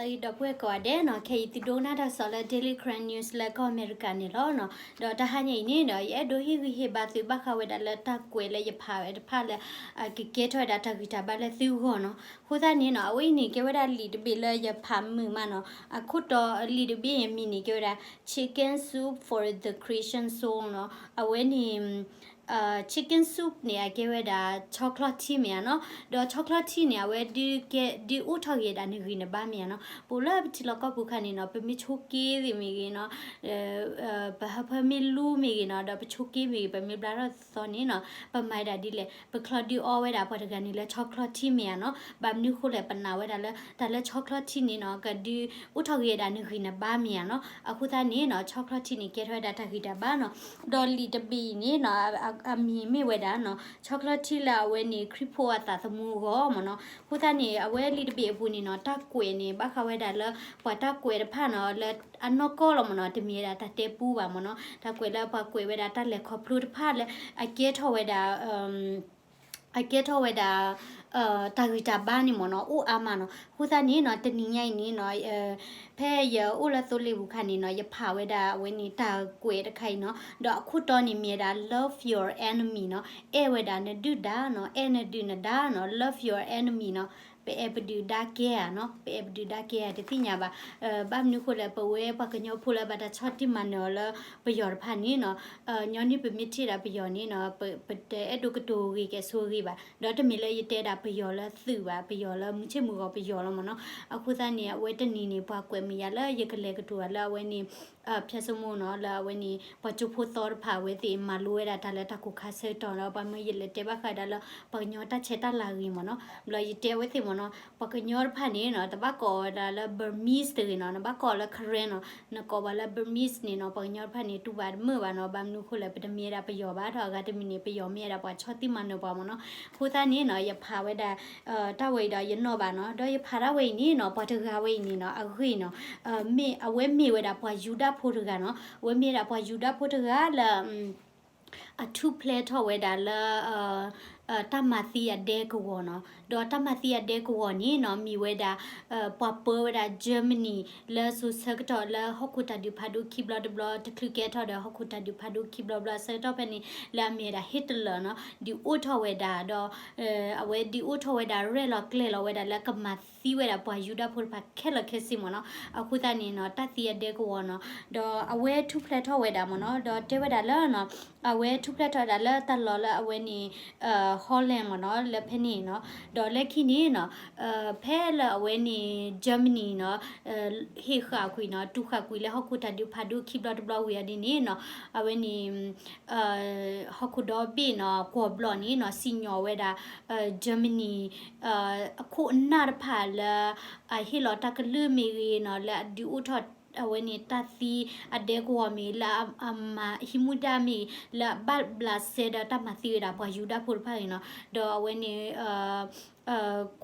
အံၤဒီပုၢ်ဝဲၢ်ကိးဂၤဒဲးနီၤ, ခဲအံၤသုဒိကနၣ်တၢ်ကစီၣ်လၢ Daily Karen News လၢကီၢ်အမဲရကၤန့ၣ်လီၤနီၤ. ဒီးတဟါညါအံၤန့ၣ်ဒီး ယအဲၣ်ဒိးဟ့ၣ်ဂံၢ်ဟ့ၣ်ဘါသု ဘၣ်ဃးဝဲဒၣ်လၢတၢ်ကွဲးလၢယဖးဝဲတဖၣ်လၢ ကကဲထီၣ်ဝဲဒၣ်တၢ်ဂံၢ်တၢ်ဘါလၢသုဂီၢ်နီၤ. အဃိသတးန့ၣ်နီၤ, အဝဲအံၤန့ၣ် ကဲဝဲဒၣ်လံာ်တဘ့ၣ်လၢယဖးမုာ်မးနီၤ. အခိၣ်တီလံာ်တဘ့ၣ်အမံၤန့ၣ် ကဲဝဲဒၣ် Chicken Soup for the Christian Soul နီၤ. အဝဲန့ၣ် chicken soup န့ၣ် အကဲဝဲဒၣ် chocolate tea မ့ၢ်ဧါနီၤ. ဒီး chocolate tea န့ၣ် အဝဲဒုးကဲ ဒုးအိၣ်ထီၣ်က့ၤဒၣ်နဂံၢ်နဘါမ့ၢ်ဧါနီၤ. ပအိၣ်လၢပထံလီၢ်ကီၢ်ပူၤခါန့ၣ်နီၤ, ပမ့ၢ်ဆိက့သ့ၣ်မ့ၢ်ဂ့ၤနီၤ, ပဟၢဖၢမ့ၢ်လူမ့ၢ်ဂ့ၤနီၤ, ဒီးပဆိက့မ့ၢ်ဂ့ၤ ပမ့ၢ်ဘျါထီၣ်သီန့ၣ်နီၤ, ပမၤဒၣ်ဒ်လဲၣ်, ပချီဒုးအီဝဲဒၣ်ပှၤတဂၤန့ၣ်လၢ chocolate tea မ့ၢ်ဧါနီၤ. ဘၣ်မနုၤဃိလဲၣ်, ပနာ်ဝဲဒၣ်လၢ တၢ်လၢ chocolate tea န့ၣ်နီၤ ကဒုးအိၣ်ထီၣ်က့ၤဒၣ်နဂံၢ်နဘါမ့ၢ်ဧါနီၤ. အဃိသတးန့ၣ်နီၤ, chocolate tea န့ၣ် ကဲထီၣ်ဝဲဒၣ်တၢ်ဂံၢ်တၢ်ဘါနီၤ. ဒီးလံာ်တဘ့ၣ်အံၤန့ၣ်နီၤ, အမံၤမ့ၢ်ဝဲဒၣ်နီၤ, chocolate tea လၢအဝဲန့ၣ် ခရံာ်ဖိအသးသမူအဂီၢ်မ့ၢ်နီၤ. အဃိသတးန့ၣ် အဝဲလံာ်တဘ့ၣ်အပူၤန့ၣ်နီၤ, တၢ်ကွဲးန့ၣ် ဘၣ်ဃးဝဲဒၣ်လၢ ပှၤတၢ်ကွဲးတဖၣ်နီၤ, လၢအနီၢ်ကီၢ်လီၤမ့ၢ်နီၤ, တမ့ၢ်ဝဲဒၣ်တၢ်တဲပူဘၣ်မ့ၢ်နီၤ. တၢ်ကွဲးလၢပှၤကွဲးဝဲဒၣ်တၢ်လဲၤခီဖျိတဖၣ်လၢ အကဲထီၣ်ဝဲဒၣ် အကဲထီၣ်ဝဲဒၣ် တၢ်ဂံၢ်တၢ်ဘါန့ၣ်မ့ၢ်နီၤ, အိၣ်အါမးနီၤ. အဃိသတးန့ၣ်နီၤ, တနံၤညါအံၤန့ၣ်နီၤ, ဖဲယအိၣ်လၢသိလ့ၣ်ပူၤခါန့ၣ်နီၤ, ယဖးဝဲဒၣ်အဝဲန့ၣ် တၢ်ကွဲးတခါအံၤနီၤ, ဒီးအခိၣ်တီန့ၣ်မ့ၢ်ဝဲဒၣ် love your enemy နီၤ, အဲၣ်ဝဲဒၣ်နဒုၣ်ဒါနီၤ, အဲၣ်နဒုၣ်နဒါနီၤ, love your enemy နီၤ, ပအဲၣ်ပဒုၣ်ဒါကဲဧါနီၤ, ပအဲၣ်ပဒုၣ်ဒါကဲဧါ တသ့ၣ်ညါဘၣ်. ဘၣ်မနုၤဃိလဲၣ်, ပဝဲပှၤကညီဖိလၢဘၣ်တၢ်ဆီၣ်တံၢ်မၤနၢၤအီၤလၢပယီၤတဖၣ်န့ၣ်နီၤ, ညီနုၢ်ပမ့ၢ်ထံၣ်ဒၣ်ပယီၤန့ၣ်နီၤ, ပတအဲၣ်ဒိးကတိၤဂ့ၤကဲဆိဂ့ၤဘၣ်. ဒီးတမ့ၢ်လၢယတဲဒၣ်ပယီၤလၢသုးဘၣ်, ပယီၤလၢမုၢ်ဆ့ၣ်မုၢ်ဂီၤပယီၤလီၤမ့ၢ်နီၤ. အဃိသတးန့ၣ် အဝဲတနံၤန့ၣ် ပှၤကွဲးမုာ်ယၤလၢယကလဲၤကတိၤဘၣ်လၢအဝဲန့ၣ် ဖၠၣ်စိမိၣ်နီၤ, လၢအဝဲန့ၣ် ပှၤကၠိဖိသီတဖၣ် အဝဲသ့ၣ်မၤလိဝဲဒၣ်တၢ်လၢတၢ်ကိၢ်ခါဆၢကတီၢ်ဒီး ပှၤမၢယလဲၤတဲဘၣ်ဃးဒၣ်လၢ ပှၤကညီတၢ်ဆဲးတၢ်လၤဂ့ၤမ့ၢ်နီၤ. ဘျီယတဲအဝဲသ့ၣ်မ့ၢ်နီၤ, ပှၤကညီတဖၣ်န့ၣ်နီၤ, တဘၣ်ကိးဝဲဒၣ်လၢ Burmese တဂ့ၤနီၤ, နဘၣ်ကိးလၢ Karen နီၤ, နကိးပှၤလၢ Burmese န့ၣ်နီၤ, ပှၤကညီတဖၣ်န့ၣ် တူၢ်ဘၣ်တမုာ်ဘၣ်နီၤ. ဘၣ်မနုၤဃိလဲၣ်, ပတမ့ၢ်ဝဲဒၣ်ပယီၤဘၣ်, ဒီးအဂၤတမံၤန့ၣ် ပယီၤမ့ၢ်ဝဲဒၣ်ပှၤဆီၣ်တံၢ်မၤနၢၤပှၤမ့ၢ်နီၤ. အဃိသတးန့ၣ်နီၤ, ယဖးဝဲဒၣ် တၢ်ဝဲအံၤဒီးယနီၣ်ဘၣ်နီၤ, ဒီးယဖးဒၣ်ဝဲအံၤန့ၣ်နီၤ, ပှၤတဂၤဝဲအံၤန့ၣ်နီၤ, အဂ့ၢ်နီၤ, မ့ၢ် အဝဲမ့ၢ်ဝဲဒၣ်ပှၤယူဒၤဖိတဂၤနီၤ, အဝဲမ့ၢ်ဝဲဒၣ်ပှၤယူဒၤဖိတဂၤလၢ အထူၣ်ဖျဲးထီၣ်ဝဲဒၣ်လၢ တၢ်မၤသံအဒဲကဝီၤနီၤ, ဒီးတၢ်မၤသံအဒဲကဝီၤန့ၣ်နီၤ, မ့ၢ်ဝဲဒၣ် ပှၤပၢဝဲဒၣ် Germany လၢစိၤဆၢကတီၢ်လၢဟီၣ်ခိၣ်တၢ်ဒုးဖးဒိၣ်ခံဘျီတဘျီ, တချုးကဲထီၣ်ဒီးဟီၣ်ခိၣ်တၢ်ဒုးဖးဒိၣ်ခံဘျီတဘျီ ဆၢကတီၢ်ဖဲန့ၣ် လၢအမ့ၢ်ဝဲဒၣ် Hitler နီၤ, ဒုးအိၣ်ထီၣ်ဝဲဒၣ်, ဒီး အဝဲဒုးအိၣ်ထီၣ်ဝဲဒၣ် ရဲၣ်လီၤကျဲၤလီၤဝဲဒၣ်လၢကမၤသံဝဲဒၣ်ပှၤယူဒၤဖိတဖၣ်ခဲလၢာ်ခဲဆ့မ့ၢ်နီၤ. အဃိသတးန့ၣ်နီၤ, တၢ်သံအဒဲကဝီၤနီၤ, ဒီးအဝဲထူၣ်ဖျဲးထီၣ်ဝဲဒၣ်မ့ၢ်နီၤ, ဒီးတဲဝဲဒၣ်လၢနီၤ, အဝဲထူၣ်ဖျဲးထီၣ်ဝဲဒၣ်လၢတၢ်လီၢ်လၢအဝဲန့ၣ် Holland မ့ၢ်နီၤ, လၢဖဲန့ၣ်နီၤ, ဒီးလၢခံန့ၣ်နီၤ, ဖဲလၢအဝဲန့ၣ် Germany နီၤ, ဟ့ၣ်ဃာ်ကွံာ်နီၤ, တူၢ်ဃာ်ကွံာ်လၢဟီၣ်ခိၣ်တၢ်ဒုးဖးဒိၣ်ခံဘျီတဘျီဝံၤအီၤဒ်န့ၣ်နီၤ, အဝဲန့ၣ် ဟီၣ်ခိၣ်ဒီဘ့ၣ်နီၤ, ကွီၢ်ဘျီၣ်န့ၣ်နီၤ, စံၣ်ညီၣ်ဝဲဒၣ် Germany အခိၣ်အနၢ်တဖၣ်လၢ အဟ့ၣ်လီၤတၢ်ကလုၢ်မ့ၢ်ဂ့ၤနီၤ, လၢအဒုးအိၣ်ထီၣ်အဝဲန့ၣ်တၢ်သံအဒဲကဝီၤမ့ၢ်ဂ့ၤ, လၢအမၤဟံးမူဒါမ့ၢ်ဂ့ၤ, လၢအဘၣ်ဘျးစဲဒီးတၢ်မၤသံဝဲဒၣ်ပှၤယူဒၤဖိတဖၣ်ဂ့ၤနီၤ, ဒီးအဝဲန့ၣ်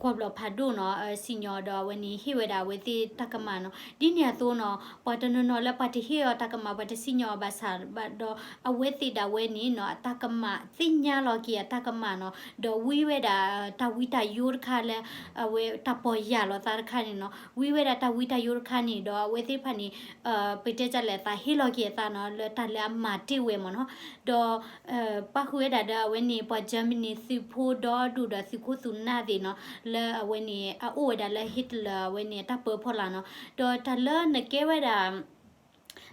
ကွီၢ်ဘျီၣ်ဖးဒိၣ်နီၤ, စံၣ်ညီၣ်ဒီးအဝဲန့ၣ် ဟ့ၣ်ဝဲဒၣ်အဝဲသ့ၣ်တၢ်ကမၣ်နီၤ. ဒ်န့ၣ်အသိးနီၤ, ပှၤတနီၤနီၤလၢပှၤတဟ့ၣ်အီၤတၢ်ကမၣ်, ပှၤတစံၣ်ညီၣ်အီၤဘၣ်ဆၣ်ဘၣ်ဒီး အဝဲသ့ၣ်ဒၣ်ဝဲန့ၣ်နီၤ, အတၢ်ကမၣ် သ့ၣ်ညါလီၤက့ၤအတၢ်ကမၣ်နီၤ, ဒီးဝံဝဲဒၣ်တၢ်ဝံတၢ်ယိတခါလၢ အဝဲတၢ်ပီၢ်ယၢ်လီၤသးတခါန့ၣ်နီၤ, ဝံဝဲဒၣ်တၢ်ဝံတၢ်ယိတခါန့ၣ်ဒီး အဝဲသ့ၣ်တဖၣ်န့ၣ် ပတဲတၢ်လဲၣ် သးဟ့ၣ်လီၤက့ၤအသးနီၤ, လၢတၢ်လၢအမၤတ့ၢ်ဝဲမ့ၢ်နီၤ, ဒီး ပၣ်ဃုာ်ဝဲဒၣ်ဒီးအဝဲန့ၣ် ပှၤ Germany သုးဖိဒီဒူၣ်ဒီးသုးခိၣ်သုးနၢ်သ့ၣ်နီၤ, လၢအဝဲန့ၣ် အအိၣ်ဝဲဒၣ်လၢ Hitler အဝဲန့ၣ်အတၢ်ပၢဖီလာ်နီၤ, ဒီးတၢ်လၢနကဲဝဲဒၣ်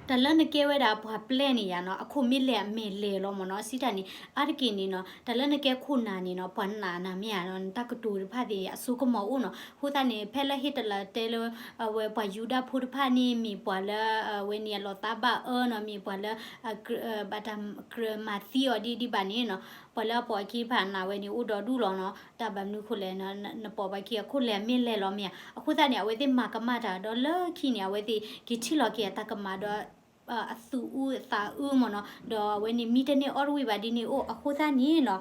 တၢ်လၢနကဲဝဲဒၣ်ပှၤပျဲၢ်န့ၣ်ယါနီၤ, အခိၣ်မ့ၢ်လဲၢ်အမဲာ်လဲၢ်လီၤမ့ၢ်နီၤ, စံးတၢ်န့ၣ် အါတက့ၢ်န့ၣ်နီၤ, တၢ်လၢနကဲခိၣ်နၢ်န့ၣ်နီၤ, ပှၤနာ်နၤမ့ၢ်ဧါနီၤ, နတၢ်ကတိၤတဖၣ်သ့ၣ် အစိကမီၤအိၣ်နီၤ, အဃိသတးန့ၣ် ဖဲလၢ Hitler တဲလၢ အဝဲပှၤယူဒၤဖိတဖၣ်န့ၣ် မ့ၢ်ပှၤလၢ အဝဲန့ၣ်အလီၤသးဘၣ်အၢနီၤ, မ့ၢ်ပှၤလၢ ဘၣ်တၢ်ကြၢးမၤသံအီၤဒ်ဒ်ဘၣ်န့ၣ်နီၤ, ပှၤလၢအပိာ်အခံတဖၣ်နာ်ဝဲန့ၣ် အိၣ်ဒီဒူၣ်လီၤနီၤ, တၢ်ဘၣ်မနုၤဃိလဲၣ်, နပိာ်ပှၤခံအခိၣ်လဲၢ်အမဲာ်လဲၢ်လီၤမ့ၢ်ဧါ, အဃိသတးန့ၣ် အဝဲသ့ၣ်မၤကမၣ်တၢ်ဒီးလၢခံန့ၣ် အဝဲသ့ၣ်က့ၤထံၣ်လီၤက့ၤအတၢ်ကမၣ်ဒီး အသူၣ်အူသးအူမ့ၢ်နီၤ, ဒီးအဝဲန့ၣ်မံတန့ၢ်အီၣ်တဝံၣ်ဘၣ်ဒ်န့ၣ်အိၣ်အဃိသတးန့ၣ်နီၤ,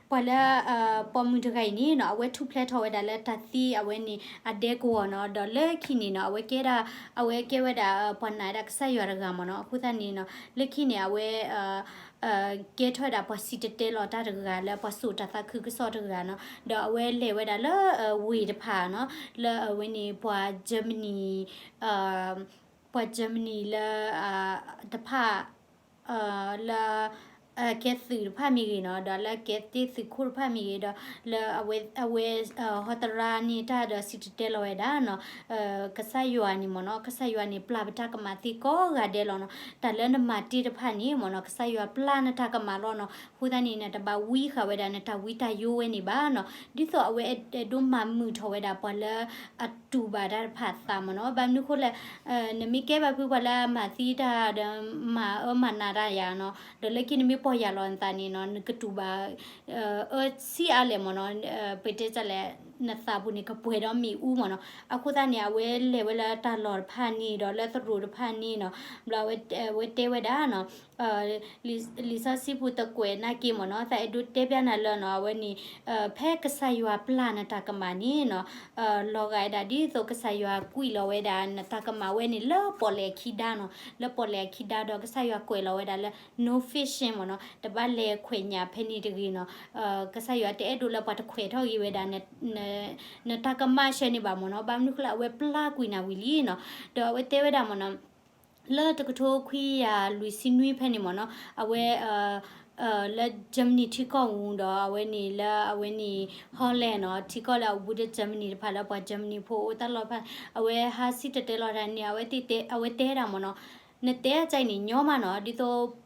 ပှၤလၢ ပိာ်မုၣ်တဂၤအံၤန့ၣ်နီၤ အဝဲထူၣ်ဖျဲးထီၣ်ဝဲဒၣ်လၢတၢ်သံအဝဲန့ၣ် အဒဲကဝီၤနီၤ, ဒီးလၢခံန့ၣ်နီၤ အဝဲကဲဒၣ် အဝဲကဲဝဲဒၣ် ပှၤနာ်ဝဲဒၣ်ကစၢ်ယွၤတဂၤမ့ၢ်နီၤ, အဃိသတးန့ၣ်နီၤ လၢခံန့ၣ် အဝဲ ကဲထီၣ်ဝဲဒၣ်ပှၤစံၣ်တဲၤတဲလီၤတၢ်တဂၤ လၢပှၤစိာ်တၢ်သးခုကစီၣ်တဂၤနီၤ, ဒီးအဝဲလဲၤဝဲဒၣ်လၢ ဝ့ၢ်တဖၣ်နီၤ, လၢအဝဲန့ၣ်ပှၤ Germany ပှၤ Germany လၢ တဖၣ် လၢ ကဲသုးတဖၣ်မ့ၢ်ဂ့ၤနီၤ, ဒီးလၢကဲတ့ၢ်သုးခိၣ်တဖၣ်မ့ၢ်ဂ့ၤ, ဒီးလၢအဝဲ အဝဲ ဟီသရၣ်န့ၢ်တၢ်ဒီးစံၣ်တဲၤတဲလီၤဝဲဒၣ်နီၤ, ကစၢ်ယွၤန့ၣ်မ့ၢ်နီၤ ကစၢ်ယွၤန့ၣ် ပျၢ်ပတၢ်ကမၣ်သ့ကိးဂၤဒဲးလီၤနီၤ, တၢ်လၢနမၤတ့ၢ်တဖၣ်န့ၣ်မ့ၢ်နီၤ ကစၢ်ယွၤပျၢ်နတၢ်ကမၣ်လီၤနီၤ, အဃိသတးန့ၣ် နတဘၣ်ဝံဃာ်ဝဲဒၣ်နတၢ်ဝံတၢ်ယိဝဲန့ၣ်ဘၣ်နီၤ, ဒ်သိးအဝဲအဲၣ်ဒိးမၤမုာ်ထီၣ်ဝဲဒၣ်ပှၤလၢ အတူၢ်ဘၣ်တၢ်တဖၣ်အသးမ့ၢ်နီၤ, ဘၣ်မနုၤအဃိလဲၣ် နမ့ၢ်ကဲဘၣ်ဖုပှၤလၢအမၤသံတၢ်ဒီး မၤအၢမၤနးတၢ်ယၤနီၤ, ဒီးလၢခံနမ့ၢ်ပီၢ်ယၢ်လီၤနသးန့ၣ်နီၤ နကတူၢ်ဘၣ် အၢဆံးအါလဲၣ်မ့ၢ်နီၤ, ပတဲတၢ်လဲၣ် နသးပူၤန့ၣ် ကပှဲၤဒီးမ့ၣ်အူမ့ၢ်နီၤ, အဃိသတးန့ၣ် အဝဲလဲၤဝဲလၢတၢ်လီၢ်တဖၣ်န့ၣ် ဒီးလၢသရိာ်တဖၣ်န့ၣ်နီၤ, ဘျီအဝဲတဲဝဲဒၣ်နီၤ လံာ်စီဆှံပူၤတကွဲးနာ်က့မ့ၢ်နီၤ, သးအဲၣ်ဒိးတဲပျးနၤလၢနီၤ အဝဲန့ၣ် ဖဲကစၢ်ယွၤပျၢ်နတၢ်ကမၣ်န့ၣ်နီၤ, လီၤဂာ်ဝဲဒၣ်ဒ်သိးကစၢ်ယွၤကွံာ်လီၤဝဲဒၣ်နတၢ်ကမၣ်ဝဲန့ၣ်လၢပီၣ်လဲၣ်အခံဒါနီၤ, လၢပီၣ်လဲၣ်အခံဒါဒီးကစၢ်ယွၤကွဲးလီၤဝဲဒၣ်လၢ no fishing မ့ၢ်နီၤ, တဘၣ်လဲၤခွဲးညၣ်ဖဲန့ၣ်တဂ့ၤနီၤ, ကစၢ်ယွၤတအဲၣ်ဒိးလၢပှၤတခွဲးထီၣ်ဂ့ၤဝဲဒၣ် နတၢ်ကမၣ်ဆှၢန့ၣ်ဘၣ်မ့ၢ်နီၤ, ဘၣ်မနုၤဃိလၢအဝဲပျၢ်ကွံာ်နၤဝံၤလံနီၤ, ဒီးအဝဲတဲဝဲဒၣ်မ့ၢ်နီၤ လၢတကထိခွံကယၤလွံၢ်ဆံနွံဖဲန့ၣ်မ့ၢ်နီၤ, အဝဲ လၢ Germany ထံကီၢ်ပူၤဒီး အဝဲန့ၣ်လၢအဝဲန့ၣ် Holland နီၤ, ထံကီၢ်လၢအဘူးဒီး Germany တဖၣ်လၢပှၤ Germany ဖိအိၣ်တၢ်လီၢ်တဖၣ်, အဝဲဟးစံၣ်တဲၤတဲလီၤတၢ်န့ၣ် အဝဲတဲဒၣ်မ့ၢ်နီၤ, နတဲအကါအံၤန့ၣ် ညီမးနီၤ, ဒ်သိး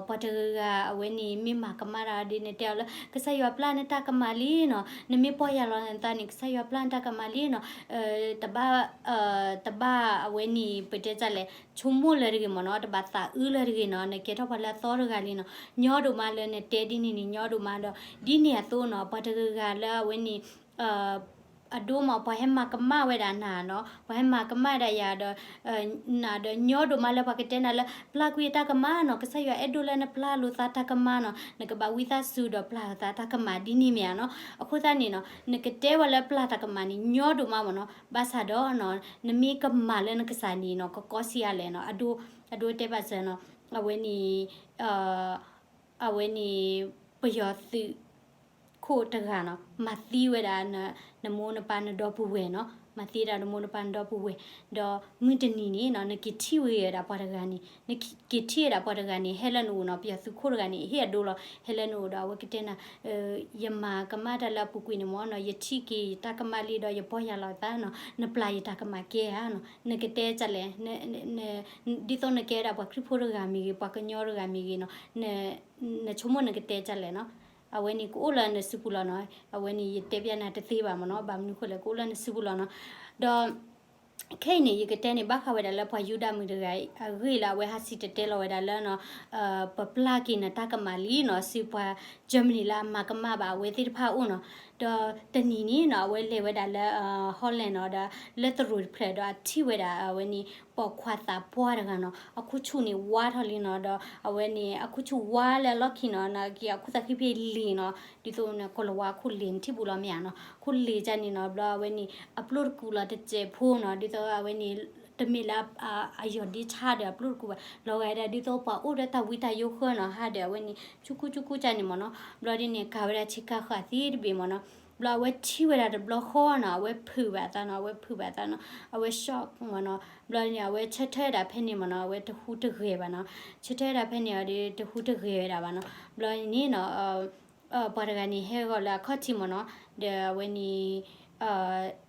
ပှၤတဂၤဂၤအဝဲန့ၣ် မ့ၢ်မၤကမၣ်တၢ်ဒီး နတဲအီၤလၢ ကစၢ်ယွၤပျၢ်နတၢ်ကမၣ်လံနီၤ, နမ့ၢ်ပီၢ်ယၢ်လီၤနသးန့ၣ် ကစၢ်ယွၤပျၢ်နတၢ်ကမၣ်လံနီၤ, တဘၣ် တဘၣ်အဝဲန့ၣ် ပတဲတၢ်လဲၣ် ဆိကမိၣ်လၢၤတဂ့ၤမ့ၢ်နီၤ, တဘၣ်သးအုးလၢၤတဂ့ၤနီၤ, နကဲထီၣ်ပှၤလၢအသီတဂၤလံနီၤ, ညီဒိၣ်မးလၢနတဲဒ်န့ၣ်န့ၣ် ညီဒိၣ်မးဒီး ဒ်န့ၣ်အသိးနီၤ, ပှၤတဂၤဂၤလၢအဝဲန့ၣ် အဒိမး ပှၤဟဲမၤကမၣ်ဝဲဒၣ်နၤနီၤ, ပှၤဟဲမၤကမၣ်ဒၣ်ယၤဒီး နၤဒီးညီဒိၣ်မးလၢပှၤကတဲနၤလၢ ပျၢ်ကွံာ်တၢ်ကမၣ်နီၤ, ကစၢ်ယွၤအဲၣ်ဒိးလၢနပျၢ်လိာ်သးတၢ်ကမၣ်နီၤ, နကဘၣ်ဝံသးစူၤဒီးပျၢ်လိာ်သးတၢ်ကမၣ်ဒ်န့ၣ်မ့ၢ်ဧါနီၤ, အဃိသတးန့ၣ်နီၤ, နကတဲဝဲလၢပျၢ်တၢ်ကမၣ်န့ၣ် ညီဒိၣ်မးမ့ၢ်နီၤ, ဘၣ်ဆၣ်ဒီးနီၤ, နမ့ၢ်ကမၣ်လၢနကစၢ်န့ၣ်နီၤ, ကကီဆံးအါလဲၣ်နီၤ, အဒိ အဒိတဲဘၣ်စၢၤနီၤ, အဝဲန့ၣ် အဝဲန့ၣ် ပယီၤသုးခိၣ်တဂၤနီၤ, မၤသံဝဲဒၣ် နမိၢ်နပၢ်နဒီပုၢ်ဝဲၢ်နီၤ, မၤသံဒၣ်နမိၢ်နပၢ်နဒီပုၢ်ဝဲၢ်, ဒီးမုၢ်တနံၤန့ၣ်နီၤ, နက့ၤထံၣ်ဝဲဒၣ်ပှၤတဂၤန့ၣ်, နက့ၤထံၣ်ဝဲဒၣ်ပှၤတဂၤန့ၣ် ဟဲလၢနအိၣ်နီၤ, ပယီၤသုးခိၣ်တဂၤန့ၣ် ဟ့ၣ်အဒိလီၤ, ဟဲလၢနအိၣ်ဒီး အဝဲကတဲနၤ ယမၤကမၣ်တၢ်လၢအပူၤကွံာ်န့ၣ်မ့ၢ်နီၤ, ယထံၣ်က့ၤယတၢ်ကမၣ်လံဒီးယပီၢ်ယၢ်လီၤသးနီၤ, နပျၢ်ယတၢ်ကမၣ်ကဲဧါနီၤ, နကတဲဒ်လဲၣ်, ဒ်သိးနကဲဝဲဒၣ်ပှၤခရံာ်ဖိတဂၤမ့ၢ်ဂ့ၤ, ပှၤကညီတဂၤမ့ၢ်ဂ့ၤနီၤ, နဆိကမိၣ်နကတဲဒ်လဲၣ်နီၤ, အဝဲန့ၣ်ကအိၣ်လၢနစုပူၤလီၤနီၤ, အဝဲန့ၣ်ယတဲပျးနၤတသ့ဘၣ်မ့ၢ်နီၤ, ဘၣ်မနုၤဃိလဲၣ် ကအိၣ်လၢနစုပူၤလီၤနီၤ, ဒီး ခဲအံၤန့ၣ် ယကတဲန့ၣ်ဘၣ်ဃးဝဲဒၣ်လၢပှၤယူဒၤမုၣ်တဂၤအဂ့ၢ်လၢအဝဲဟးစံၣ်တဲၤတဲလီၤဝဲဒၣ်လၢနီၤ, ပပျၢ်က့ၤနတၢ်ကမၣ်လံနီၤ, ဆူပှၤ Germany လၢအမၤကမၣ်ဘၣ်အဝဲသ့ၣ်တဖၣ်အအိၣ်နီၤ, ဒီးတနံၤန့ၣ်နီၤ အဝဲလဲၤဝဲဒၣ်လၢ Holland နီၤ, ဒီးလၢသရိာ်တဖျၢၣ်ဒီးအထံၣ်ဝဲဒၣ်အဝဲန့ၣ် ပိာ်ခွါသးပှၢ်တဂၤနီၤ, အခိၣ်ဆူၣ်န့ၣ်ဝါထီၣ်လံနီၤ, ဒီးအဝဲန့ၣ် အခိၣ်ဆူၣ်ဝါလၢအလီၢ်ခံနီၤ, နာ်က့အခိၣ်သးဃံဖဲလ့ၤနီၤ, ဒ်သိးန့ၣ် ကိၣ်လၤဝါအခိၣ်လ့ၤန့ၣ်ထံၣ်ဘူးလီၤမ့ၢ်ဧါနီၤ, အခိၣ်လ့ၤကန့ၣ်နီၤ, ဘျီအဝဲန့ၣ် အပျိၢ်တကူးလီၤတစဲးဖိနီၤ, ဒ်သိးအဝဲန့ၣ် တမ့ၢ်လၢ အယီၢ်ဒ့ဆါဒီးအပျိၢ်တကူးဘၣ်, လီၤဂာ်ဒၣ်ဒ်သိးပှၤအိၣ်ဒီးတၢ်ဝံတၢ်ယိးဃၢနီၤ, ဟးဒီးအဝဲန့ၣ် ဆူကူဆူကူကန့ၣ်မ့ၢ်နီၤ, ဘျီဒ်န့ၣ် ကၤဝဲဒၣ်ဆ့ကၤဃာ်သ့တဘ့ၣ်မ့ၢ်နီၤ, ဘျီအဝဲထံၣ်ဝဲဒၣ်တဘျီဃီနီၤ, အဝဲဖုးဘၣ်အသးနီၤ, အဝဲဖုးဘၣ်အသးနီၤ, အဝဲ shock မ့ၢ်နီၤ, ဘျီန့ၣ် အဝဲဆၢထၢၣ်ဝဲဒၣ်ဖဲန့ၣ်မ့ၢ်နီၤ, အဝဲတဟူးတဂဲၤဘၣ်နီၤ, ဆၢထၢၣ်ဝဲဒၣ်ဖဲန့ၣ်အီၤဒီး တဟူးတဂဲၤဝဲဒၣ်ဘၣ်နီၤ, ဘျီန့ၣ်နီၤ ပှၤတဂၤန့ၣ် ဟဲဂီၤလၢအခီၣ်ထံးမ့ၢ်နီၤ, ဒီးအဝဲန့ၣ်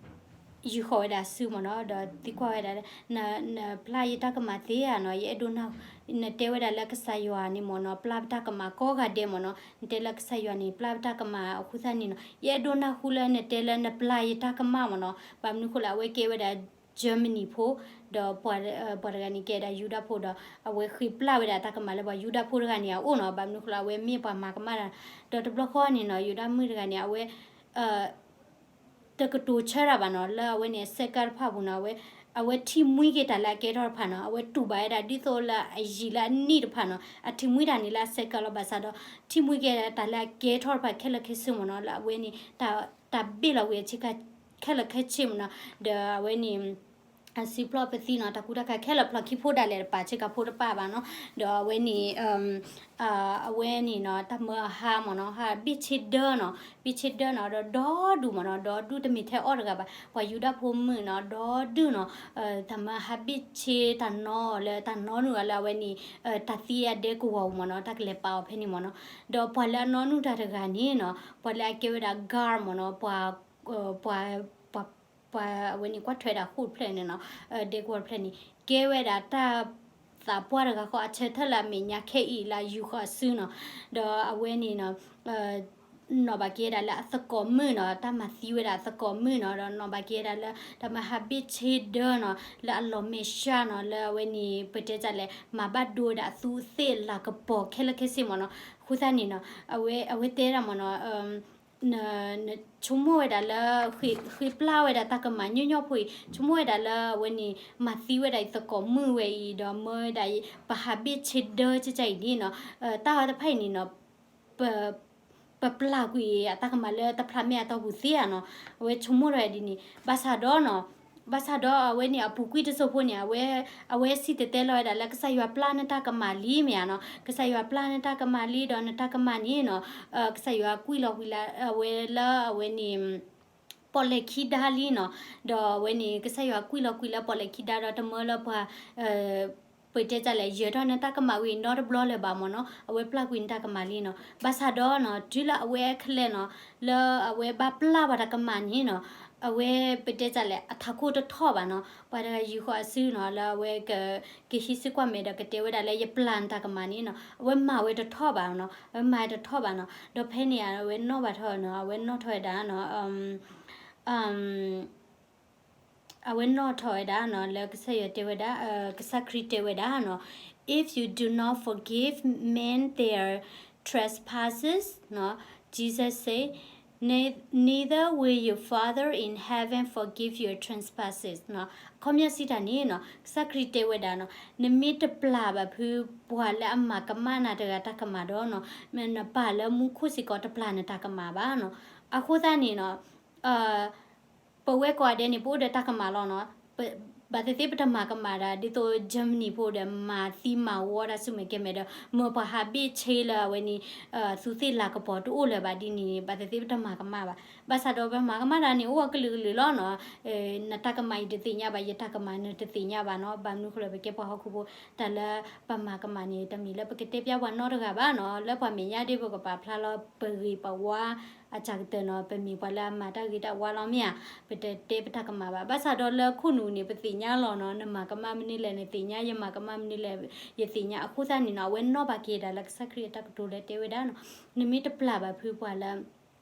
ယူာ်ဃီၤဝဲဒၣ်စုမ့ၢ်နီၤ, ဒီးသံကွၢ်ဝဲဒၣ်, နပျၢ်ယတၢ်ကမၣ်သ့ဧါနီၤ, ယအဲၣ်ဒိးနၢ်ဟူ, နတဲဝဲဒၣ်လၢကစၢ်ယွၤန့ၣ်မ့ၢ်နီၤ, ပျၢ်ပတၢ်ကမၣ်ကိးဂၤဒဲးမ့ၢ်နီၤ, နတဲလၢကစၢ်ယွၤန့ၣ် ပျၢ်ပတၢ်ကမၣ်အဃိသတးန့ၣ်နီၤ, ယအဲၣ်ဒိးနၢ်ဟူလၢနတဲလၢနပျၢ်ယတၢ်ကမၣ်မ့ၢ်နီၤ, ဘၣ်မနုၤဃိလၢအဝဲကဲဝဲဒၣ် Germany ဖိ, ဒီးပှၤတဂၤန့ၣ်ကဲဒၣ်ယူဒၤဖိဒီး အဝဲဃ့ပျၢ်ဝဲဒၣ်တၢ်ကမၣ်လၢပှၤယူဒၤဖိတဂၤန့ၣ်အအိၣ်နီၤ, ဘၣ်မနုၤဃိလၢအဝဲမ့ၢ်ပှၤမၤကမၣ်တၢ်, ဒီးတဘျီဃီန့ၣ်နီၤ ယူဒၤမုၣ်တဂၤန့ၣ် အဝဲ တကတိၤဆၢတၢ်ဘၣ်နီၤ, လၢအဝဲန့ၣ်အစဲးကါတဖၣ်အပူၤနီၤ, အဝဲ အဝဲထံၣ်မှံက့ၤတၢ်လၢအကဲထီၣ်တဖၣ်နီၤ, အဝဲတူၢ်ဘၣ်ဝဲဒၣ်ဒ်သိးလၢအယံာ်လၢအနံၣ်တဖၣ်နီၤ, အထံၣ်မှံတၢ်န့ၣ်လၢအစဲးကါလီၤဘၣ်ဆၣ်ဒီး ထံၣ်မှံက့ၤတၢ်လၢအကဲထီၣ်တဖၣ်ခဲလၢာ်ခဲဆ့မ့ၢ်နီၤ, လၢအဝဲန့ၣ် တၢ်ဘ့ၣ်လီၤဝံၤအဆ့ကၤခဲလၢာ်ခဲဆ့မ့ၢ်နီၤ, ဒီးအဝဲန့ၣ် အစံးပျီပသံနီၤ, တၢ်ကူတၢ်ကၤခဲလၢာ်ဖျိးခံဖိဒၣ်လဲာ်တပာ်ဆ့ကၤဖိတပာ်ဘၣ်နီၤ, ဒီးအဝဲန့ၣ် အဝဲန့ၣ်နီၤ တၢ်မၢအဟါမ့ၢ်နီၤ, ဟါဘ့ၣ်ဆ့ဒၢနီၤ, ဘ့ၣ်ဆ့ဒၢနီၤ, ဒီးဒီဒူၣ်မ့ၢ်နီၤ, ဒီဒူၣ်တမ့ၢ်ထဲအီၣ်တဂၤဘၣ်, ပှၤယူဒၤဖိမုၣ်နီၤ, ဒီဒူၣ်နီၤ, တၢ်မၢဟါဘ့ၣ်ဆ့တၢ်နီၤလၢတၢ်နီၤနုာ်အီၤလၢအဝဲန့ၣ် တၢ်သံအဒဲကဝီၤပူၤမ့ၢ်နီၤ, တၢ်ကလဲၤပာ်အီၤဖဲန့ၣ်မ့ၢ်နီၤ, ဒီးပှၤလၢအနီၤနုာ်တၢ်တဂၤန့ၣ်နီၤ, ပှၤလၢအကဲဝဲဒၣ် guard မ့ၢ်နီၤ, ပှၤ ပှၤ ပှၤ ပှၤအဝဲန့ၣ်ကွၢ်ထွဲဒၣ်ဃိာ်တဖျၢၣ်န့ၣ်နီၤ, ဒဲကဝီၤတဖျၢၣ်န့ၣ် ကဲဝဲဒၣ်တၢ်သးပှၢ်တဂၤဃီ အဆၢထၢၣ်လၢအမဲာ်ညါခဲအံၤလၢအယူၤဃီၤအစုနီၤ, ဒီးအဝဲန့ၣ်နီၤ နီၢ်ဘၣ်က့ၤဒၣ်လၢအသကိးမုၣ်နီၤ, တၢ်မၤသံဝဲဒၣ်အသကိးမုၣ်နီၤ, ဒီးနီၢ်ဘၣ်က့ၤဒၣ်လၢ တၢ်မၢဟါဘ့ၣ်ဆ့ဒၢနီၤ, လၢအလီၤမဲာ်ဆှးနီၤ, လၢအဝဲန့ၣ် ပတဲတၢ်လဲၣ် မၤဘၣ်ဒိဝဲဒၣ်အသူးအသ့ၣ်လၤကပီၤခဲလၢာ်ခဲဆ့မ့ၢ်နီၤ, အဃိသတးန့ၣ်နီၤ အဝဲ အဝဲတဲဒၣ်မ့ၢ်နီၤ န နဆိကမိၣ်ဝဲဒၣ်လၢ ဃ့ပျၢ်ဝဲဒၣ်တၢ်ကမၣ်ညီညီဖိအံၤ ဆိကမိၣ်ဝဲဒၣ်လၢအဝဲန့ၣ် မၤသံဝဲဒၣ်အသကိးမုၣ်ဝဲအံၤ ဒီးမၢဝဲဒၣ် ပဟါဘ့ၣ်ဆ့ဒၢကကါအံၤန့ၣ်နီၤ, တၢ်အီၤတဖၣ်အံၤန့ၣ်နီၤ ပ ပပျၢ်ကွံာ်အတၢ်ကမၣ်လၢတဖျးမဲာ်အတီၢ်ပူၤသ့ဧါနီၤ, အဝဲဆိကမိၣ်ထီၣ်ဝဲဒ်န့ၣ် ဘၣ်ဆၣ်ဒီးနီၤ ဘၣ်ဆၣ်ဒီးအဝဲန့ၣ်အပူၤကွံာ်တစိၢ်ဖိန့ၣ် အဝဲ အဝဲစံၣ်တဲၤတဲလီၤဝဲဒၣ်လၢကစၢ်ယွၤပျၢ်နတၢ်ကမၣ်လံမ့ၢ်ဧါနီၤ, ကစၢ်ယွၤပျၢ်နတၢ်ကမၣ်လံဒီးနတၢ်ကမၣ်န့ၣ်နီၤ, ကစၢ်ယွၤကွံာ်လီၤကွံာ်လၢအဝဲလၢအဝဲန့ၣ် ပီၣ်လဲၣ်ခံဒါလံနီၤ, ဒီးအဝဲန့ၣ် ကစၢ်ယွၤကွံာ်လီၤကွံာ်လၢပီၣ်လဲၣ်ခံဒါဒီးတမၢလၢပှၤ ပတဲတၢ်လဲၣ် ယၢၤထီၣ်နတၢ်ကမၣ်ဝံၤနီတဘျီလၢၤဘၣ်မ့ၢ်နီၤ, အဝဲပျၢ်ကွံာ်နတၢ်ကမၣ်လံနီၤ, ဘၣ်ဆၣ်ဒီးနီၤ တုၤလၢအဝဲခဲလၢာ်နီၤ လၢအဝဲဘၣ်ပျၢ်ဘၣ်တၢ်ကမၣ်န့ၣ်နီၤ, အဝဲပတဲတၢ်လဲၣ် အထးခိၣ်တထီၣ်ဘၣ်နီၤ, ပှၤတဂၤယူၤဃီၤအစုနီၤ လၢအဝဲ ကဟံးစုကွၢ်မဲာ်ဒီးကတဲဝဲဒၣ်လၢယပျၢ်နတၢ်ကမၣ်န့ၣ်နီၤ, အဝဲမၤဝဲတထီၣ်ဘၣ်နီၤ, အဝဲမၤဝဲတထီၣ်ဘၣ်နီၤ, ဒီးဖဲန့ၣ် အဝဲနီၣ်ဘၣ်ထီၣ်နီၤ, အဝဲနီၣ်ထီၣ်ဝဲဒၣ်နီၤ အဝဲနီၣ်ထီၣ်ဝဲဒၣ်နီၤ လၢကစၢ်ယွၤတဲဝဲဒၣ် ကစၢ်ခရံာ်တဲဝဲဒၣ်နီၤ, If you do not forgive men their trespasses, Jesus say, neither will your Father in heaven forgive your trespasses. အခီပညီစံးတၢ်န့ၣ်နီၤ ကစၢ်ခရံာ်တဲဝဲဒၣ်နီၤ နမ့ၢ်တပျၢ်ဘၣ်ဖု ပှၤလၢအမၤကမၣ်နၤတဂၤတၢ်ကမၣ်ဒီးနီၤ နပၢ်လၢမူခိၣ်စ့ၢ်ကီးတပျၢ်နတၢ်ကမၣ်ဘၣ်နီၤ, အဃိသတးန့ၣ်နီၤ ပဝဲကိးဂၤဒဲးန့ၣ် ပအိၣ်ဒီးတၢ်ကမၣ်လီၤနီၤ, ဘၣ်သ့ၣ်သ့ၣ်ပတမၤကမၣ်ဒၣ် ဒ်သိး Germany ဖိဒီး မၤသံမၤဝီတၢ်ဆူၣ်မဲာ်ကဲမဲာ်ဒီး မၢပှၤဟးဘ့ၣ်ဆ့လၢအဝဲန့ၣ် သူးသ့ၣ်လၤကပီၤတအိၣ်လၢၤဘၣ်ဒ်န့ၣ်န့ၣ် ဘၣ်သ့ၣ်သ့ၣ်ပတမၤကမၣ်ဘၣ်, ဘၣ်ဆၣ်ဒီးပမၤကမၣ်တၢ်န့ၣ် အိၣ်ဝဲကလုာ်ကလုာ်လီၤနီၤ, နတၢ်ကမၣ်ယတသ့ၣ်ညါဘၣ် ယတၢ်ကမၣ်နတသ့ၣ်ညါဘၣ်နီၤ, ဘၣ်မနုၤဃိလဲၣ် ပကဲပှၤဟီၣ်ခိၣ်ဖိ တၢ်လၢပမၤကမၣ်န့ၣ် တမ့ၢ်လၢပကတဲပျၢ်ပှၤနီတဂၤဘၣ်နီၤ, လၢပှၤမဲာ်ညါဒ်ပကပာ်ဖျါလီၤ ပဂ့ၤပဝါ အစှၤကတၢၢ်နီၤ ပမ့ၢ်ပှၤလၢအမၤတၢ်ဂ့ၤတၢ်ဝါလီၤမ့ၢ်ဧါ, ပတတဲပတၢ်ကမၣ်ဘၣ်, ဘၣ်ဆၣ်ဒီးလၢခိၣ်နူာ်န့ၣ် ပသ့ၣ်ညါလီၤနီၤ, နမၤကမၣ်မနုၤလဲၣ်နသ့ၣ်ညါ, ယမၤကမၣ်မနုၤလဲၣ်ယသ့ၣ်ညါ, အဃိသတးန့ၣ်နီၤ အဝဲနီၣ်ဘၣ်က့ၤဒၣ်လၢကစၢ်ခရံာ်အတၢ်ကတိၤလၢတဲဝဲဒၣ်နီၤ, နမ့ၢ်တပျၢ်ဘၣ်ဖုပှၤလၢ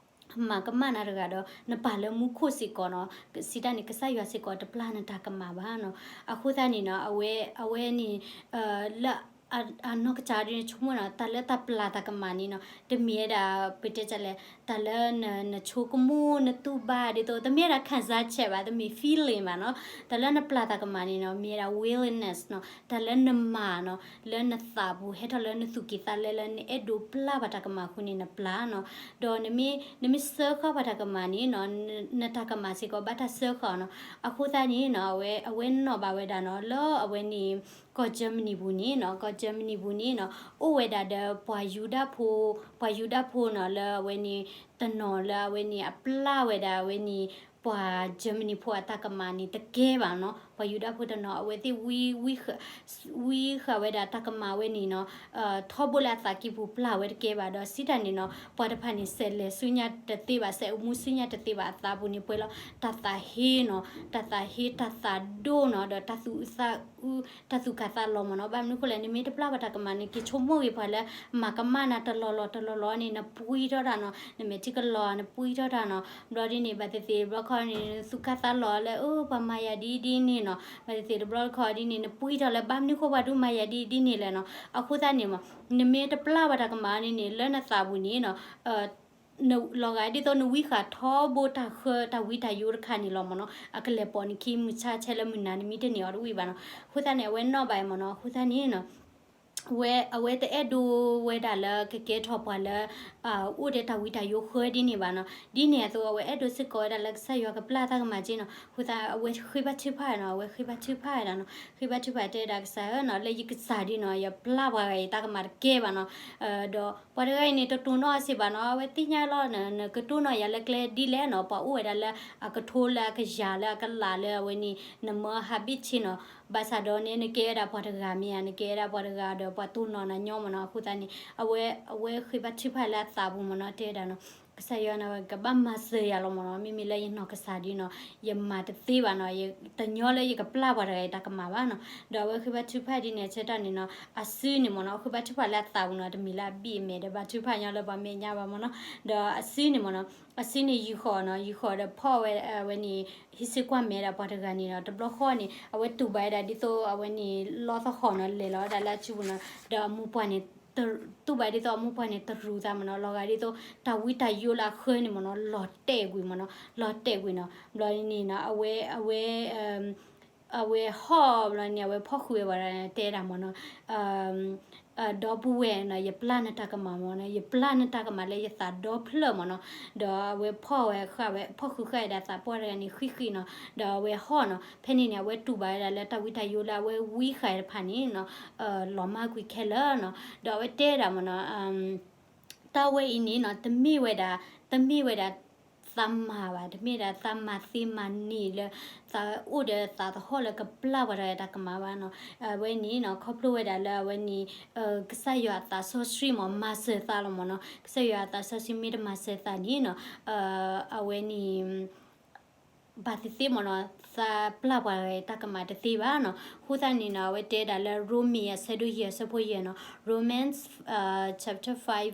မၤကမၣ်နၤတဂၤဒီး နပၢ်လၢမူခိၣ်စ့ၢ်ကီးနီၤ, စံးတၢ်န့ၣ် ကစၢ်ယွၤစ့ၢ်ကီးတပျၢ်နတၢ်ကမၣ်ဘၣ်နီၤ, အဃိသတးန့ၣ်နီၤ အဝဲ အဝဲန့ၣ် လၢ အနီၢ်ကစၢ်ဒ်န့ၣ် ဆိကမိၣ်နီၤ တၢ်လၢတၢ်ပျၢ်တၢ်ကမၣ်န့ၣ်နီၤ တမ့ၢ်ဝဲဒၣ် ပတဲတၢ်လဲၣ် တၢ်လၢနဆိကမိၣ်နတူၢ်ဘၣ်ဒ်သိး တမ့ၢ်ဝဲဒၣ် ခံစားချက် ဘၣ် တမ့ၢ် feeling ဘၣ်နီၤ, တၢ်လၢနပျၢ်တၢ်ကမၣ်န့ၣ်နီၤ မ့ၢ်ဝဲဒၣ် willingness နီၤ, တၢ်လၢနမၤနီၤ လၢနသးပူၤ ဟဲထီၣ်လၢနသူၣ်ကံၢ်သးလဲလၢနအဲၣ်ဒိးပျၢ်ဘၣ်တၢ်ကမၣ်အဃိန့ၣ် နပျၢ်နီၤ, ဒီးနမ့ၢ် နမ့ၢ်စၢဃာ်ဘၣ်တၢ်ကမၣ်န့ၣ်နီၤ နတၢ်ကမၣ်စ့ၢ်ကီးဘၣ်တၢ်စၢဃာ်နီၤ, အဃိသတးန့ၣ်နီၤ အဝဲ အဝဲနီၣ်ဘၣ်ဝဲဒၣ်နီၤ လၢအဝဲန့ၣ် ကီၢ် Germany ပူၤန့ၣ်နီၤ ကီၢ် Germany ပူၤန့ၣ်နီၤ အိၣ်ဝဲဒၣ်ဒီးပှၤယူဒၤဖိ ပှၤယူဒၤဖိနီၤ လၢအဝဲန့ၣ် တနီၤလၢအဝဲန့ၣ် အပျၢ်ဝဲဒၣ်အဝဲန့ၣ် ပှၤ Germany ဖိအတၢ်ကမၣ်န့ၣ် တကဲဘၣ်နီၤ, ပှၤယူဒၤဖိတနီၤ အဝဲသ့ၣ်ဝံ ဝံဃာ်ဝဲဒၣ်တၢ်ကမၣ်ဝဲန့ၣ်နီၤ ထီဘိလၢအသးကံၢ်ပူၤပျၢ်ဝဲတကဲဘၣ်ဒီး စံးတၢ်န့ၣ်နီၤ ပှၤတဖၣ်န့ၣ် စဲးလဲၤဆူညါတသ့ဘၣ် စဲးအိၣ်မူဆူညါတသ့ဘၣ် အသးပူၤန့ၣ်ပှဲၤလီၤ တၢ်သးဟ့နီၤ တၢ်သးဟ့ တၢ်သးဒိၣ်နီၤ ဒီးတၢ်သူၣ်အုးသးအုး တၢ်သူၣ်ကၢ်သးလီၤမ့ၢ်နီၤ, ဘၣ်မနုၤဃိလဲၣ် နမ့ၢ်တပျၢ်ဘၣ်တၢ်ကမၣ်န့ၣ် က့ၤဆိကမိၣ်ဂ့ၤပှၤလၢ မၤကမၣ်နၤတလီၢ်လီၢ်တလီၢ်လီၢ်န့ၣ် နပှံထီၣ်တၢ်နီၤ, နမဲာ်ထံကလီၤ နပှံထီၣ်တၢ်နီၤ, ဘျီဒ်န့ၣ် ဘၣ်သ့ၣ်သ့ၣ်တဘျီခီန့ၣ် နသူၣ်ကၢ်သးလီၤလၢ အၢ ပှၤမၤယၤဒ်ဒ်န့ၣ်နီၤ, ဘၣ်သ့ၣ်သ့ၣ်တဘျီခီဒ်န့ၣ် နပှံထီၣ်လၢ ဘၣ်မနုၤဃိပှၤဒုးမၤယၤဒ်ဒ်န့ၣ်လဲၣ်နီၤ, အဃိသတးန့ၣ်မ့ၢ် နမ့ၢ်တပျၢ်ဘၣ်တၢ်ကမၣ်န့ၣ်န့ၣ် လၢနသးပူၤန့ၣ်နီၤ လီၤဂာ်ဒ်သိးနဝံဃာ်ထီဘိတၢ်ဃၢတၢ်ဝံတၢ်ယိတခါန့ၣ်လီၤမ့ၢ်နီၤ, အကလဲၤပိာ်နခံမုၢ်ဆါဆဲလၢမုၢ်နၤနမံတန့ၢ်အီၤတဝံၣ်ဘၣ်နီၤ. အဃိသတးန့ၣ် အဝဲနီၣ်ဘၣ်အံၤမ့ၢ်နီၤ. အဃိသတးန့ၣ်နီၤ ဝဲ အဝဲတအဲၣ်ဒိးဝဲဒၣ်လၢကကဲထီၣ်ပှၤလၢ အိၣ်ဒီးတၢ်ဝံတၢ်ယိဃၢဒ်န့ၣ်ဘၣ်နီၤ. ဒ်န့ၣ်အသိး အဝဲအဲၣ်ဒိးစ့ၢ်ကီးဝဲဒၣ်လၢကစၢ်ယွၤကပျၢ်တၢ်ကမၣ်က့နီၤ. အဃိသတး အဝဲဃ့ဘါထုကဖၣ်နီၤ, အဝဲဃ့ဘါထုကဖၣ်ဝဲဒၣ်နီၤ, ဃ့ဘါထုကဖၣ်တဲဝဲဒၣ်ကစၢ်ဧၢနီၤ, လၢယကစၢ်ဒ်နီၤ ယပျၢ်ပှၤဂၤအံၤတၢ်ကမၣ်တကဲဘၣ်နီၤ. ဒီးပှၤတဂၤအံၤန့ၣ် တတိၢ်နီၣ်စ့ၢ်ဘၣ်နီၤ, အဝဲသ့ၣ်ညါလီၤ နကတိၢ်နီၣ်ယၤလၢကျဲဒ်လဲၣ်နီၤ, ပှၤအိၣ်ဝဲဒၣ်လၢအကထိလၢအကယၤလၢအကလးလၢအဝဲန့ၣ် နမၢဟးဘ့ၣ်ဆ့နီၤ. ဘၣ်ဆၣ်ဒီးန့ၣ် နကဲဝဲဒၣ်ပှၤတဂၤမ့ၢ်ဧါ, နကဲဝဲဒၣ်ပှၤတဂၤဒီးပှၤတိၢ်နီၣ်နၤညီမ့ၢ်နီၤ. အဃိသတးန့ၣ် အဝဲ အဝဲဃ့ဘါထုကဖၣ်လၢအသးပူၤမ့ၢ်နီၤ, တဲဝဲဒၣ်နီၤ ကစၢ်ယွၤန့ၣ် ကဘၣ်မၤစၢၤယၤလီၤမ့ၢ်နီၤ, မ့မ့ၢ်လၢယနီၢ်ကစၢ်ဒ်နီၤ ယမၤတသ့ဘၣ်နီၤ, ယတညီလၢယကပျၢ်ပှၤတဂၤအံၤတၢ်ကမၣ်ဘၣ်နီၤ. ဒီးအဝဲဃ့ဘါထုကဖၣ်ဒ်န့ၣ်အဆၢကတီၢ်န့ၣ်နီၤ အစုန့ၣ်မ့ၢ်နီၤ အဃ့ဘါထုကဖၣ်လၢအသးပူၤနီၤ, တမ့ၢ်လၢအဘံၣ်အမဲာ်ဒီးဘါထုကဖၣ်ညီလၢပှၤမဲာ်ညါဘၣ်မ့ၢ်နီၤ. ဒီးအစုန့ၣ်မ့ၢ်နီၤ အစုန့ၣ်ယူာ်ဃီၤနီၤ, ယူာ်ဃီၤဒီးဖီၣ်ဝဲ အဝဲန့ၣ် ဟံးစုကွၢ်မဲာ်ဒၣ်ပှၤတဂၤန့ၣ်နီၤ, တဘျီဃီန့ၣ် အဝဲတူၢ်ဘၣ်ဝဲဒၣ်ဒ်သိးအဝဲန့ၣ် လီသဟီၣ်နီၤ လဲၤလီၤဝဲဒၣ်လၢအစုပူၤနီၤ, ဒီးအမိၢ်ပှၢ်န့ၣ် တူၢ်ဘၣ်ဒ်သိးအမိၢ်ပှၢ်န့ၣ်တရူးသးမ့ၢ်နီၤ, လီၤဂာ်ဒ်သိး တၢ်ဝံတၢ်ယိလၢအဃၢန့ၣ်မ့ၢ်နီၤ လီၤတဲာ်ကွံာ်မ့ၢ်နီၤ, လီၤတဲာ်ကွံာ်နီၤ. ဘျီန့ၣ်နီၤ အဝဲ အဝဲ အဝဲဟီၣ်ဘျီန့ၣ် အဝဲဖီၣ်ဃုာ်ဝဲပှၤတဲဒၣ်မ့ၢ်နီၤ, ဒီပုၢ်ဝဲၢ်နီၤ ယပျၢ်နတၢ်ကမၣ်မ့ၢ်နီၤ, ယပျၢ်နတၢ်ကမၣ်လၢယသးဒီဖျၢၣ်မ့ၢ်နီၤ. ဒီးအဝဲဖီၣ်ဝဲဃာ်ဝဲ ဖီၣ်ဃုာ်ဃာ်ဝဲဒၣ်သးပှၢ်တဂၤန့ၣ်ဃံးဃံးနီၤ, ဒီးအဝဲဟီၣ်နီၤ. ဖဲန့ၣ်န့ၣ် အဝဲတူၢ်ဘၣ်ဝဲဒၣ်လၢတၢ်ဝံတၢ်ယိလၢအဝဲဝံဃာ်တဖၣ်န့ၣ်နီၤ လီၤမၢ်ကွံာ်ခဲလၢာ်နီၤ. ဒီးအဝဲတဲဒၣ်မ့ၢ်နီၤ တၢ်ဝဲအံၤန့ၣ်နီၤ တမ့ၢ်ဝဲဒၣ် တမ့ၢ်ဝဲဒၣ်သးမၤဘၣ်, တမ့ၢ်ဒၣ်သးမၤသ့မၤန့ၢ်လၢ သးအိၣ်ဒီးသးသဟီၣ်လၢကပျၢ်ပှၤတဂၤတၢ်ကမၣ်ဘၣ်နီၤ. အဝဲန့ၣ်နီၤ ခီဖျိဝဲဒၣ်လၢအဝဲန့ၣ် ကစၢ်ယွၤအသးစီဆှံမ့ၢ် မၤစၢၤသးလီၤမ့ၢ်နီၤ. ကစၢ်ယွၤအသးစီဆှံမ့ၢ်တမၤစၢၤသးန့ၣ်နီၤ အဝဲန့ၣ် ဘၣ်သ့ၣ်သ့ၣ်မ့ၢ်နီၤ သးပျၢ်ပှၤတၢ်ကမၣ်တသ့ဘၣ်နီၤ. အဃိသတးန့ၣ်နီၤ အဝဲတဲဒၣ်လၢ ရိမ့ၤ အဆၢဒိၣ်ယဲၢ် အဆၢဖိယဲၢ်နီၤ, Romans chapter five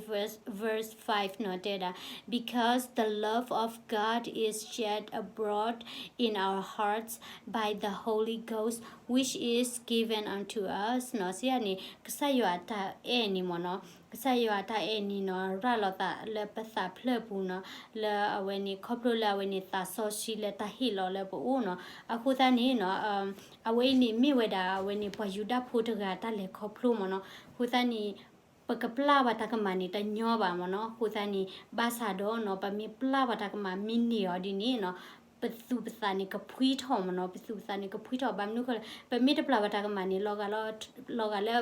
verse five နီၤ တဲဒၣ် because the love of God is shed abroad in our hearts by the Holy Ghost which is given unto us နီၤ. စံးန့ၣ် ကစၢ်ယွၤအတၢ်အဲၣ်န့ၣ်မ့ၢ်နီၤ ကစၢ်ယွၤအတၢ်အဲၣ်န့ၣ်နီၤ ရၤလီၤသးလၢပသးဖျၢၣ်ပူၤနီၤ, လၢအဝဲန့ၣ် ခီဖျိလၢအဝဲန့ၣ်သးစီဆှံလၢတၢ်ဟ့ၣ်လီၤလၢပအိၣ်နီၤ. အဃိသတးန့ၣ်နီၤ အဝဲအံၤန့ၣ်မ့ၢ်ဝဲဒၣ် အဝဲန့ၣ်ပှၤယူဒၤဖိတဂၤတၢ်လဲၤခီဖျိမ့ၢ်နီၤ. အဃိသတးန့ၣ် ပကပျၢ်ပှၤတၢ်ကမၣ်န့ၣ် တညီဘၣ်မ့ၢ်နီၤ. အဃိသတးန့ၣ် ဘၣ်ဆၣ်ဒီးနီၤ ပမ့ၢ်ပျၢ်ပှၤတၢ်ကမၣ်မ့ၢ်န့ၢ်အီၤဒ်န့ၣ်နီၤ ပသူၣ်ပသးန့ၣ်ကဖှံထီၣ်မ့ၢ်နီၤ, ပသူၣ်ပသးန့ၣ်ကဖှံထီၣ် ဘၣ်မနုၤဃိလဲၣ် ပမ့ၢ်တပျၢ်ပှၤတၢ်ကမၣ်န့ၣ် လီၤဂာ်လၢ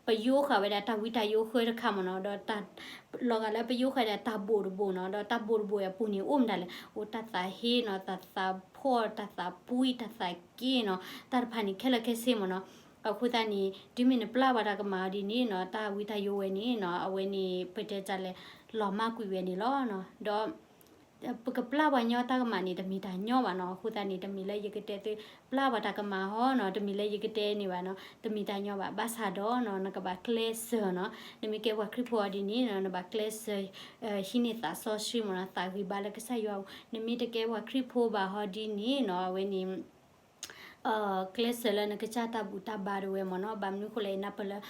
ပယိဃာ်ဝဲဒၣ်တၢ်ဝံတၢ်ယိဃၢတခါမ့ၢ်နီၤ, ဒီး လီၤဂာ်လၢပယိဃာ်ဒၣ်တၢ်ဘိၣ်တဘိၣ်နီၤ, ဒီးတၢ်ဘိၣ်တဘိၣ်အပူၤန့ၣ် အိၣ်မတၤလဲၣ်, အိၣ်တၢ်သးဟ့နီၤ, တၢ်သးဖှီၣ်, တၢ်သးပှံၢ်, တၢ်သးက့နီၤ, တၢ်တဖၣ်န့ၣ်ခဲလၢာ်ခဲဆ့မ့ၢ်နီၤ. အဃိသတးန့ၣ် တုၤမ့ၢ်နပျၢ်ပှၤတၢ်ကမၣ်အီၤဒ်န့ၣ်နီၤ, တၢ်ဝံတၢ်ယိဝဲန့ၣ်နီၤ, အဝဲန့ၣ် ပတဲတၢ်လဲၣ် လီၤမၢ်ကွံာ်ဝဲန့ၣ်လီၤ. ဒီး ပကပျၢ်ပှၤညီတၢ်ကမၣ်န့ၣ် တမ့ၢ်တၢ်ညီဘၣ်နီၤ. အဃိသတးန့ၣ် တမ့ၢ်လၢယကတဲသု ပျၢ်ပှၤတၢ်ကမၣ်ဟီနီၤ, တမ့ၢ်လၢယကတဲန့ၣ်ဘၣ်နီၤ, တမ့ၢ်တၢ်ညီဘၣ်. ဘၣ်ဆၣ်ဒီးနီၤ နကဘၣ်ကျဲးစၢးနီၤ, နမ့ၢ်ကဲပှၤခရံာ်ဖိအီၤဒ်န့ၣ်နီၤ, နဘၣ်ကျဲးစၢး ဟံးန့ၢ်သးစီဆှံမ့ၢ်နီၤ, သးဂံၢ်ဘါလၢကစၢ်ယွၤအပူၤ. နမ့ၢ်တကဲပှၤခရံာ်ဖိဘၣ်ဟီဒ်န့ၣ်နီၤ, အဝဲန့ၣ် ကျဲးစၢးလၢနကစၢ်တၢ်ဘူၣ်တၢ်ဘါဒၣ်ဝဲမ့ၢ်နီၤ. ဘၣ်မနုၤဃိလဲၣ် နပလၢ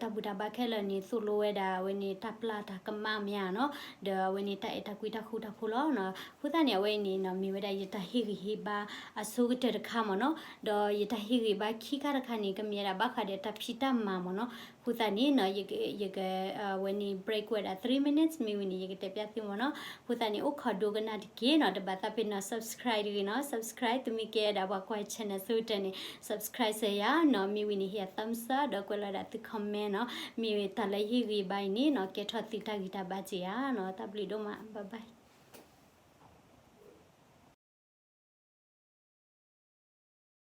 တၢ်ဘူၣ်တၢ်ဘါခဲလၢာ်န့ၣ် သိၣ်လိဝဲဒၣ် အဝဲန့ၣ်တၢ်ပျၢ်တၢ်ကမၣ်မ့ၢ်ဧါနီၤ, ဒီးအဝဲန့ၣ်တၢ်အဲၣ်တၢ်ကွံတၢ်ဃူတၢ်ဖိးလီၤနီၤ. အဃိသတးန့ၣ် အဝဲအံၤန့ၣ်နီၤ မ့ၢ်ဝဲဒၣ်ယတၢ်ဟ့ၣ်ဂံၢ်ဟ့ၣ်ဘါအဆိကတၢၢ်တခါမ့ၢ်နီၤ, ဒီးယတၢ်ဟ့ၣ်ဂံၢ်ဘါခံခါတခါန့ၣ် ကမ့ၢ်ဝဲဒၣ်ဘၣ်ဃးဒီးတၢ်ဖံးတၢ်မၤမ့ၢ်နီၤ. အဃိသတးန့ၣ်နီၤ ယက အဝဲန့ၣ် break ဝဲဒၣ် three minutes မ့ၢ်ဝံၤန့ၣ် ယကတဲပျၢ်သုမ့ၢ်နီၤ. အဃိသတးန့ၣ် အိၣ်ခိးဒိကနၣ်တက့ၢ်နီၤ, တဘၣ်သးပ့ၤနီၤ subscribe တဂ့ၤနီၤ, subscribe သုမ့ၢ်ကဲဒၣ်ပှၤကွၢ် channel ဆိကတၢၢ်န့ၣ် subscribe စၢၤယၤနီၤ, မ့ၢ်ဝံၤန့ၣ် ဟ့ၣ်ယၤ thumbs up ဒီးကွဲးလီၤဒၣ်သု comment နီၤ, မ့ၢ်ဝံၤတၢ်လၢယဟ့ၣ်ဂံၢ်ဘါအံၤန့ၣ်နီၤ ကဲထီၣ်သုတၢ်ဂံၢ်တၢ်ဘါစ့ၢ်ဧါနီၤ, တၢ်ဘျုးဒိၣ်မး bye bye.